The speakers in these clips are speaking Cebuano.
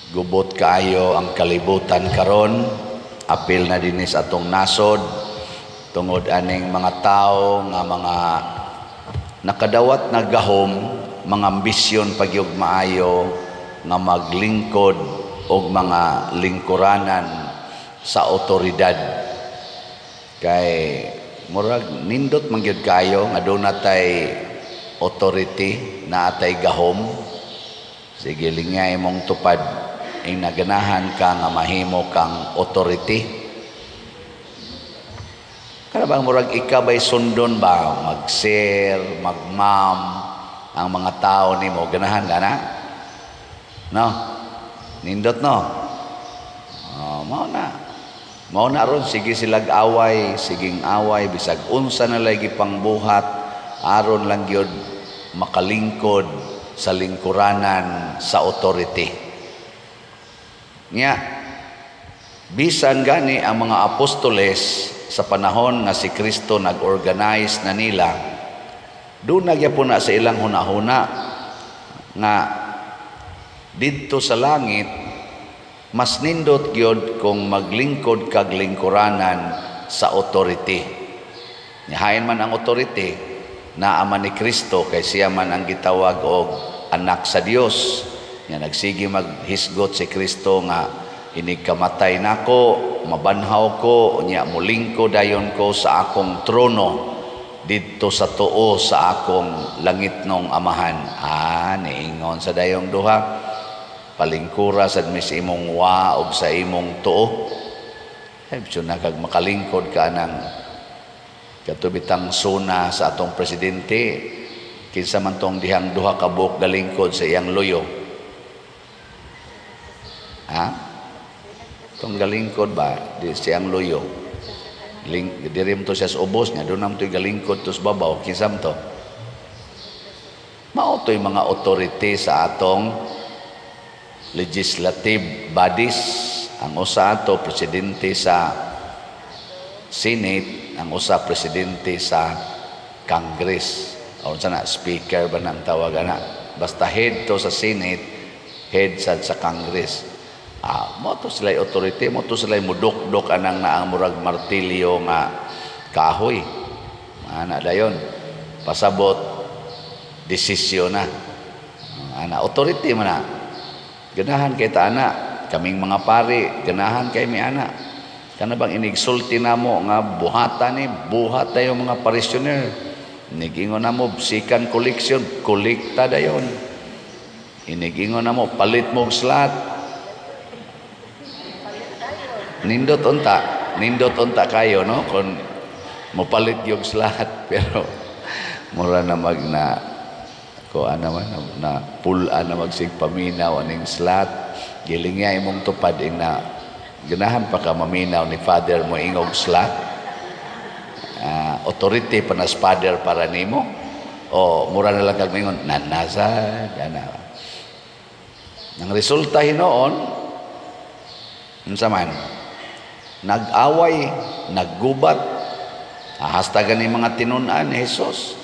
Gubot kaayo ang kalibutan karon, apil na dinhi sa atong nasod, tungod aning mga tao nga mga nakadawat na gahom, mga ambisyon pagyog maayo nga maglingkod og mga lingkuranan sa otoridad. Kay murag nindot man gyud kayo nga doon natay authority, naatay gahom. Sige, lingay mong tupad ing naganahan ka nga mahimo kang authority. Kana bang murag ikaw ba'y sundon ba? Mag-sir, mag-ma'am, ang mga tao nimo, ganahan ka na? No? Nindot, no? Oh, mao na. Mao na ron, sige silag away, siging away, bisag unsa na lagi pangbuhat, aron lang gyud makalingkod sa lingkuranan sa authority. Nya, bisan gani ang mga apostoles sa panahon nga si Kristo nag-organize na nila, doon nagyapon na sa ilang hunahuna nga didto sa langit mas nindot gyud kung maglingkod kag lingkuranan sa authority. Nihain man ang authority, naa man ni Kristo kay siya man ang gitawag og anak sa Dios. Nya nagsige maghisgot si Kristo nga inig kamatay nako, mabanhaw ko, nya mulingko dayon ko sa akong trono didto sa tuo sa akong langitnong amahan. Ah, niingon sa dayong duha, palingkura sad mi sa imong wa og sa imong tuo. Ay, na kag makalingkod ka nang katubitang suna sa atong presidente, kinsa man tong dihang duha ka buok galingkod sa iyang luyo. Ha? Tong galingkod ba di siyang luyo. Ling, diri mo to siya sa ubos niya, doon naman to'y galingkod to sa babaw, kinsa man to? Mao to'y mga authority sa atong legislative bodies. Ang usa ato presidente sa Senate, ang usa presidente sa Congress. O unsa na, speaker ba nang tawag ana? Basta head to sa Senate, head sad sa Congress. Ah, mo to sila authority, mo to sila mudukdok anang naang murag martilyo nga kahoy. Ana dayon. Pasabot desisyon na. Ana authority man na. Ganahan kay ta ana, kaming mga pari, ganahan kay mi ana. Kana bang inigsulti namo nga buhatan ni, buhat tayo mga parishioner. Inigingon namo second collection, kolekta dayon. Inigingon namo palit mo og slot. Nindot unta kayo, no, kung mopalit yung slot, pero mura na mag na ko ana man na, na pula na magsig paminaw aning slot. Gilingya imong tupad ing na ganahan pa ka maminaw ni father mo ingog slot. Authority pa na father para nimo o mura na lang kag mingon nanasa ana. Ang resulta hinuon, unsa man? Nag-away, naggubat. Hasta gani mga tinun-an ni Jesus.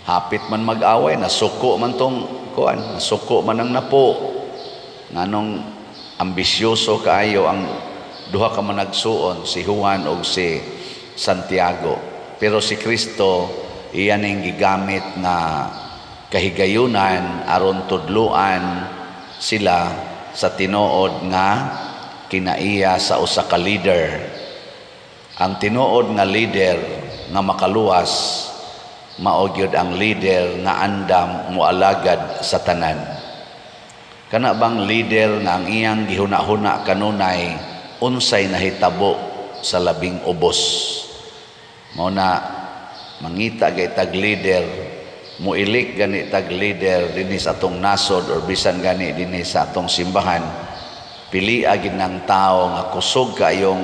Hapit man mag-away, nasuko man tong kuan, nasuko man ang napo. Nganong ambisyoso kaayo ang duha ka managsuon, si Juan og si Santiago. Pero si Kristo iyan ang gigamit nga kahigayunan aron tudluan sila sa tinuod nga kinaiya sa usa ka leader. Ang tinuod nga leader nga makaluwas mao gyud ang leader nga andam moalagad sa tanan. Kana bang leader nga ang iyang gihuna-huna kanunay unsay nahitabo sa labing ubos. Mao na mangita gay tag leader, muilik gani tag leader dinhi sa atong nasod or bisan gani dinhi sa atong simbahan, pili gid ng tao nga kusog kayong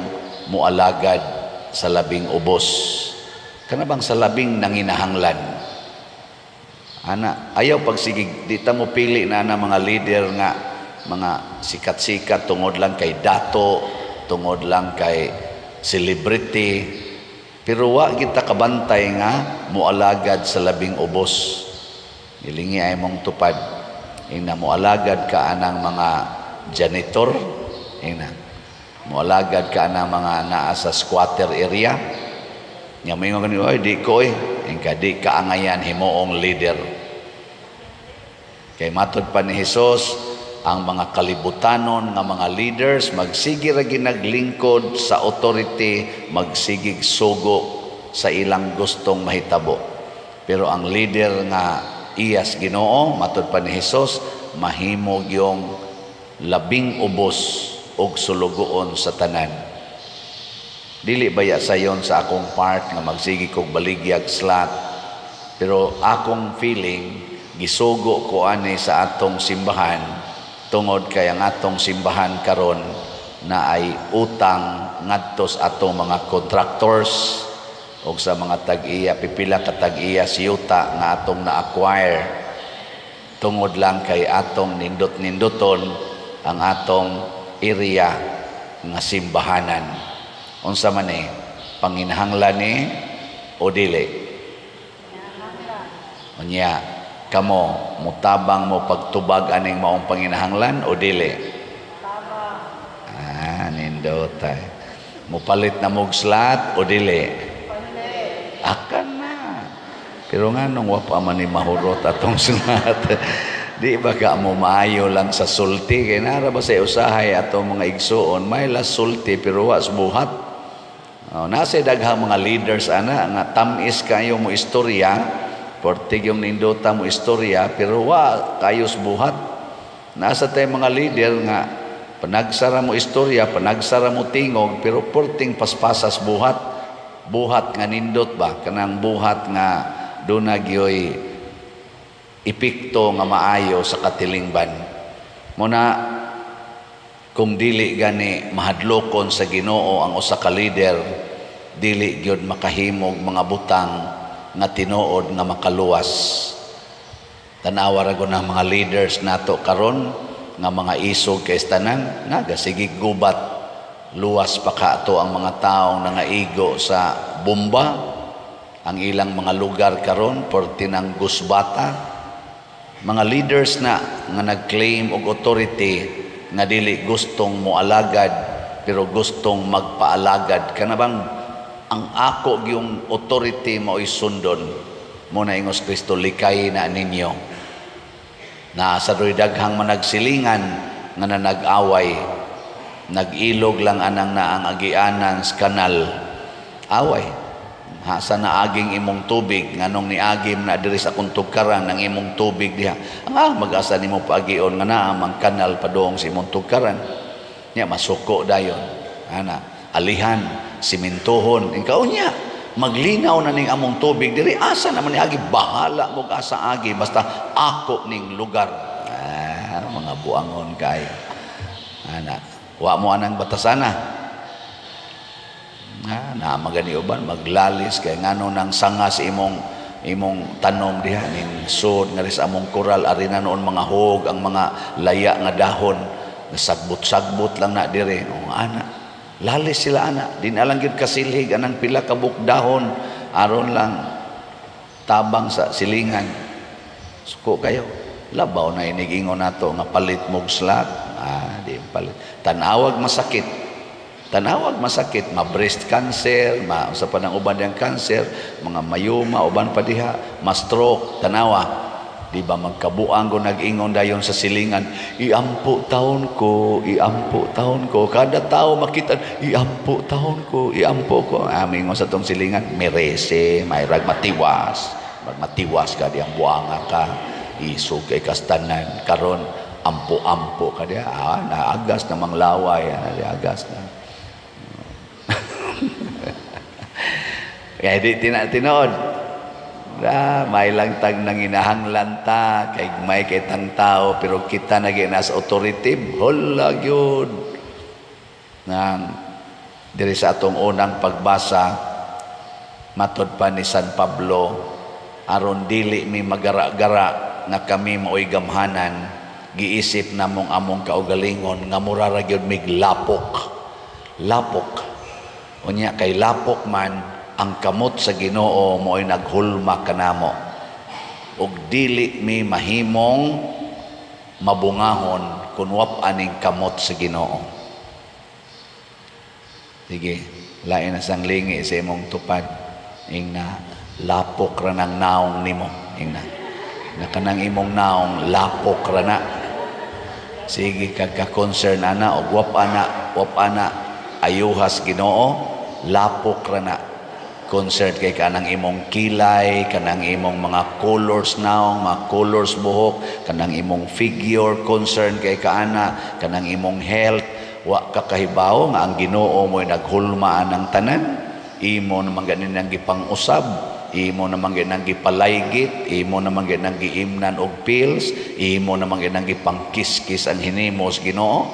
mualagad sa labing ubos. Kana bang sa labing nanginahanglan? Ana, ayaw pagsigig di ta mo pili na na mga leader nga mga sikat-sikat tungod lang kay dato, tungod lang kay celebrity. Pero wa kita kabantay nga mualagad sa labing ubos. Ilingi ay mong tupad. Ina mualagad ka anang mga janitor? Ina. Moalagad ka na mga naa sa squatter area? Nya moingon gani, "Oy, di ko eh." Ingka di ka angayan himuong leader. Kay matod pa ni Hesus, ang mga kalibutanon nga mga leaders magsige ra ginaglingkod sa authority, magsigig sugo sa ilang gustong mahitabo. Pero ang leader nga iyas Ginoo, matod pa ni Hesus, mahimog yung labing ubos og sulugoon sa tanan. Dili baya sayon sa akong part nga magsige kog baligyag slot, pero akong feeling gisugo ko ani sa atong simbahan tungod kay ang atong simbahan karon na ay utang ngadto sa atong mga contractors og sa mga tag-iya, pipila ka tag-iya siyuta nga atong na-acquire tungod lang kay atong nindot-ninduton ang atong area nga simbahanan. Unsa man ni panginahanglan ni o dili? Unya kamo mutabang mo pagtubag aning maong panginahanglan o dili? Ah, nindot ay. Mupalit na mog slot o dili? Akan na. Pero nga nung wa pa man ni mahurot atong slot. Di ba ka mo maayo lang sa sulti? Kay nara ba sa usahay atong mga igsuon, may las sulti pero wa buhat. Oh, nasa daghang mga leaders ana nga tamis kayo mo istorya, portig yung nindota mo istorya pero wa kayos buhat. Nasa tay mga leader nga panagsara mo istorya, panagsara mo tingog, pero porting paspasas buhat. Buhat nga nindot ba? Kanang buhat nga duna gyoy epekto nga maayo sa katilingban. Muna kung dili gani mahadlokon sa Ginoo ang usa ka leader, dili gyud makahimog mga butang nga tinuod nga makaluwas. Tanawa ra gud ang mga leaders nato karon nga mga isog kay tanan nagasige gubat, luwas pa ka ato ang mga taong nangaigo sa bomba ang ilang mga lugar karon porti ng gusbata. Mga leaders na nga nag-claim og authority nga dili gustong moalagad pero gustong magpaalagad, kana bang ang ako gyung authority mao'y sundon mo na. Ingos Kristo, "Likay na ninyo." Na sa doy daghang managsilingan nga nanag-away, nag-ilog lang anang naang agianan sa kanal, away. Hasa na aging imong tubig? Nganong niagim na diri sa akong tugkaran ang imong tubig diha? Ang mag-asa nimo paagion nga naa mang kanal padung sa imong tugkaran? Nya masuko dayon ana, alihan, simintuhon. Ikaw nya maglinaw na ning among tubig diri, asa naman ni agi? Bahala mo asa agi, basta ako ning lugar. Ah, mga buangon kayo ana, wa mo anang batasana. Ah, na magani uban maglalis kay ngano nang sanga sa imong imong tanom diha ning sud nga sa among koral, ari na noon mga hog ang mga laya nga dahon, sagbot-sagbot lang na dire. Oh, ana lalis sila ana, di na lang gyud kasilhig anang pila ka buok dahon aron lang tabang sa silingan. Suko kayo, labaw na inigingon nato nga palit mog slot. Ah, di palit. Tanawag masakit. Tanawag masakit, ma-breast cancer, ma sa panang uban diyang cancer, mga mayoma, uban pa diha, ma-stroke, tanawa. Di ba magkabuang ko nag-ingon dayon sa silingan, "Iampo taon ko, iampo taon ko." Kada tao makita, "Iampo taon ko, iampo ko." Amingon sa tong silingan, "Merese, may rag matiwas." Matiwas ka diyang buanga ka, isog kay kastanan. Karon, ampo-ampo ka diya. Ah, naagas na manglaway, ah, agas na. Kaya di tinood. Ah, may lang tag nanginahanglan ta, kay may kitang tao, pero kita na nas authority, hala gyud. Nang diri sa atong unang pagbasa, matod pa ni San Pablo, aron dili mi magara-gara nga kami maoy gamhanan, giisip namong among kaugalingon nga mura ra gyud mig lapok. Lapok. Unya kay lapok man ang kamot sa Ginoo mo'y naghulma kanamo ug dili mi mahimong mabungahon Kung wap aning kamot sa Ginoo. Sige, lain na sang lingi sa imong tupad. Ing na lapok ra ng naong nimo. Ing na. Na kanang imong naong lapok ra na. Sige kag ka-concern ana og wap ana ayuhas Ginoo, lapok ra na. Concerned kay kanang imong kilay, kanang imong mga colors naong, mga colors buhok, kanang imong figure, concerned kay kaana, kanang imong health, wa ka kahibaw nga ang Ginoo mo'y naghulma anang tanan. Imo naman ganin ang gipang-usab, imo naman ganin ang gipalaygit, imo naman ganin ang giimnan og pills, imo naman ganin ang gipangkiskis ang hinimos Ginoo.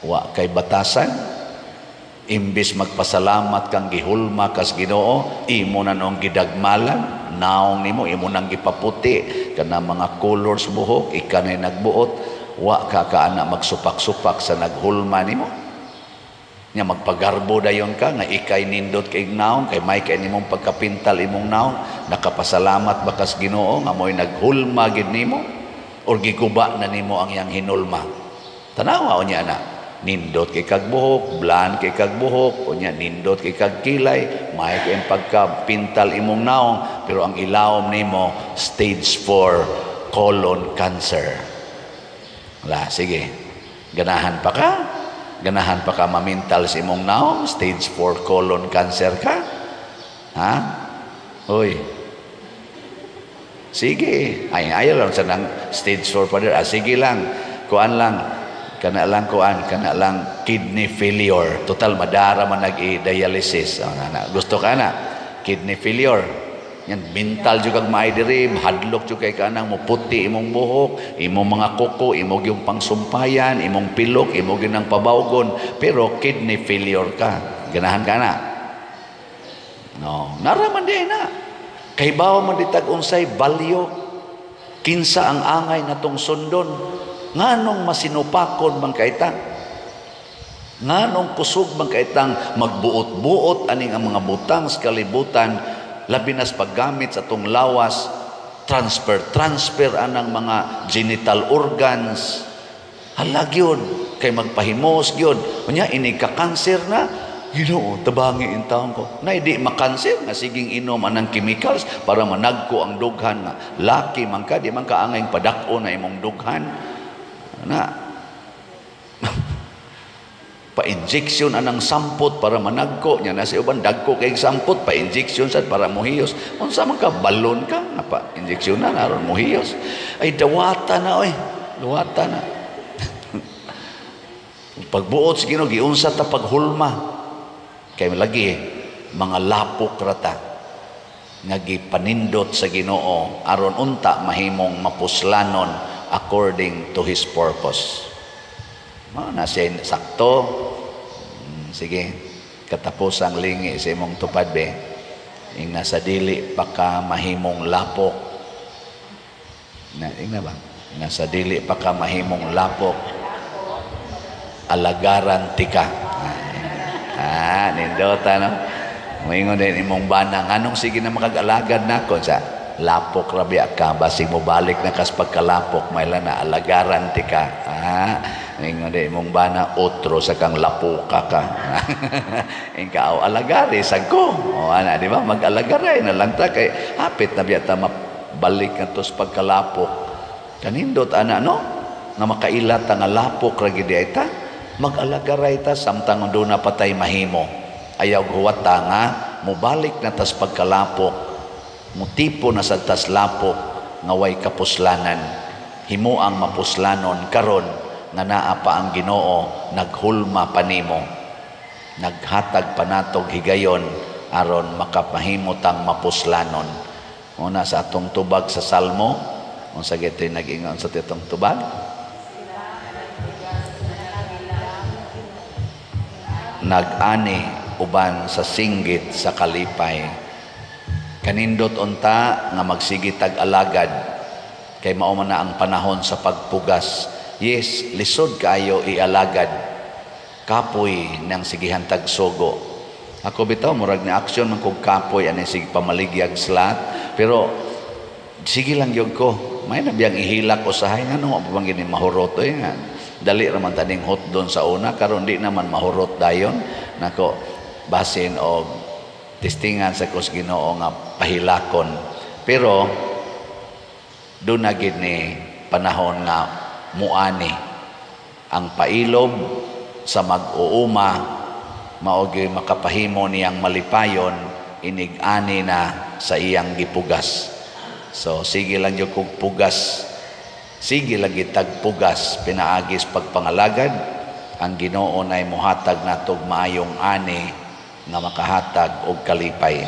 Wa kay batasan. Imbis magpasalamat kang gihulma kas Ginoo, imo na nung gidagmalan naong nimo, imo nang gipaputi kana mga colors buhok, ika na nagbuot. Wa ka kaana magsupak-supak sa naghulma nimo. Nya magpagarbo dayon ka nga ikay nindot kay naong, kay may kay nimong pagkapintal imong naong. Nakapasalamat ba kas Ginoo nga mo'y naghulma gid nimo, or giguba na nimo ang iyang hinulma? Tanawa unya na. Nindot kay kag buhok, blan kay kag buhok, unya nindot kay kag kilay, may kay pagkapintal imong naong, pero ang ilawom nimo stage 4 colon cancer. Wala, sige. Ganahan pa ka? Ganahan pa ka mamintal sa imong naong? Stage 4 colon cancer ka? Ha? Uy. Sige. Ay, ayaw lang sa nang stage 4 pa din. Ah, sige lang. Kuan lang. Kana lang kuan, kana lang kidney failure. Total, madara man nag-dialysis. Oh, na, gusto ka na? Kidney failure. Yan, mental jud kag maay diri, hadlok jud kay kanang muputi imong buhok, imong mga kuko, imong yung pangsumpayan, imong pilok, imong ginang pabawgon, pero kidney failure ka. Ganahan ka na? No, naraman di na. Kay bawa man ditag unsay value, kinsa ang angay natong sundon. Nganong masinupakon man kayta? Nganong kusog man kaytang magbuot-buot aning ang mga butang sa kalibutan, labi nas paggamit sa atong lawas, transfer anang mga genital organs. Hala gyud, kay magpahimos gyud. Unya inig ka cancer na, Ginoo, tabangi in taon ko. Na di makanser nga siging inom anang chemicals para managko ang dughan nga laki man ka, di man ka angay padak-o na imong dughan. Na pa-injection anang sampot para managko nya na sa uban dagko kay sampot pa-injection sad para mohiyos. Unsa man ka, balon ka nga pa injection na aron mohiyos? Ay, dawata na oy, dawata na. Pagbuot sa Ginoo, giunsa ta paghulma kay lagi mga lapok rata nga gipanindot sa Ginoo aron unta mahimong mapuslanon according to His purpose. Mao na siya sakto. Sige, katapos ang lingi sa imong tupad be. Ing nasa dili pa ka mahimong lapok. Na, ing na ba? Nasa dili pa ka mahimong lapok. Alagaran tika. Ah, nindota no. Moingon din imong bana, nganong sige na makag-alagad nako sa lapok ra biya ka, basig mo balik na kas pagkalapok, may na alagaran tika. Ah, ingon din imong bana, otro sa kang lapuka ka. Ikaw alagari sad ko. O ana, di ba? Mag-alagaray na lang ta kay hapit na biya ta mabalik na tos pagkalapok. Kanindot ana no? Nga makaila ta nga lapok ra gid ta. Mag-alagaray ta samtang doon na patay mahimo. Ayaw huwat ta nga mobalik na tas pagkalapok, mutipo na sa tas lapok nga way kapuslanan. Himo ang mapuslanon karon nga naa pa ang Ginoo naghulma pa nimo. Naghatag pa natog higayon aron makapahimo tang mapuslanon. Una sa atong tubag sa Salmo, unsa gito'y nag-ingon sa atong tubag? Nag-ani uban sa singgit sa kalipay. Kanindot unta nga magsige tag-alagad kay mao man na ang panahon sa pagpugas. Yes, lisod kaayo ialagad. Kapoy nang sigihan tagsugo. Ako bitaw murag ni action man kog kapoy ani sige pamaligyag slat, pero sige lang gyud ko. May na biyang ihilak usahay ngano wa pa man gini mahurot oy nga. Dali ra man taning hotdon sa una, karon di naman mahurot dayon nako. Basin og testingan sa kus Ginoo nga pahilakon, pero duna gid ni panahon nga muani ang pailob sa mag-uuma. Mao gyud makapahimo niyang malipayon inig-ani na sa iyang gipugas. So sige lang jud kog pugas, sige lang gitag pugas pinaagis pagpangalagad. Ang Ginoo nay mohatag natog maayong ani nga makahatag og kalipay.